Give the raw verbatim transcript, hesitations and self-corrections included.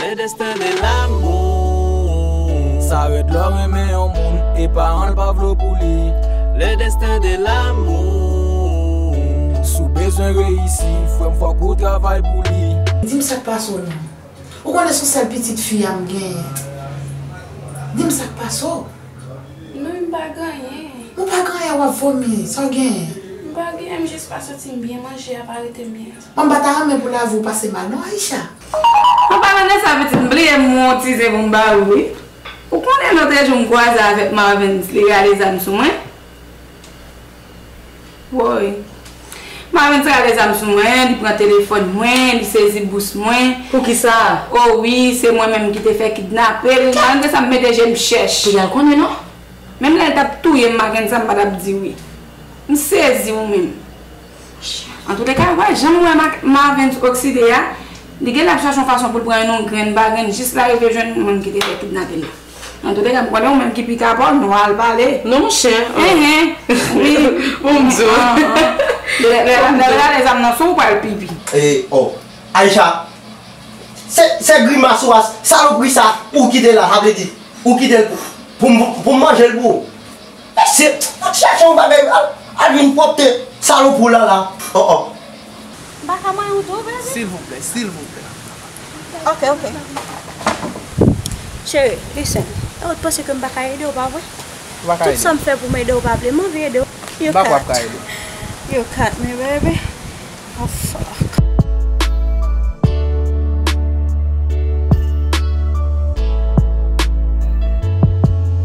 Le destin de l'amour. Sa rèd lè w renmen yon moun e paran l pa vle w pou li. Le destin de l'amour. Si w bezwen reyisi, frè m, fòk ou travay pou li. Di m sa k pase w non. Ou konnen se yon sèl pitit fi a m genyen. Di m sa k pase w. Non, m pa gen anyen. Ou pa gen anyen, w ap vomi. Sa w genyen? M pa gen anyen, m jis pa santi m byen, manje a pa rete m byen. Mwen m pa ta renmen pou lavi w pase mal non, Aïcha. An palan de sa, pitit, m bliye m wontize pou m ba ou, wi. Ou konnen lòt jou m kwaze avèk Marvens, li rale zam sou mwen. Woy. Marvens rale zam sou mwen, li pran telefòn mwen, li sezi bous mwen. Poukisa? O wi, se mwen menm ki te fè kidnape l. Malgre sa, m mete je m chèch. Pou y al konnen non. Menm lè l t ap touye m, Marvens, sa m pa t ap di wi. M sezi ou menm. Antouleka, wè, jan m wè Ma- Marvens okside a, li genlè ap chache yon fason pou l pran yon grenn pa grenn jis l arive jwenn moun ki te fè kidnape l la. Antouleka, m konnen ou menm ki pi kapab, nou al pale. Non, monchè. Enhen. Wi. Bon, m di w. Ah, ah. Lè lè- lè l rale zam nan sou ou pral pipi. E, oh. Aïcha, se, se grimas ou a, salopri sa, ou kite la, sa vle di, ou kite l pou, pou m, pou m manje l pou ou. Mesye, chèche yon bagay, al, al vin pwòpte, salopri w la la. Oh, oh. M pa ka manyen w tou, bebe. Silvouplè, silvouplè. Ok, ok. Cheri, listen. Ou t panse ke m pa ka ede w, pa vre? Ou pa ka ede m. Tout sa m fè pou m ede w, pa vle. M anvi ede w. You can't. M pa kwè w ap ka ede m. You can't, my baby. Oh, fuck.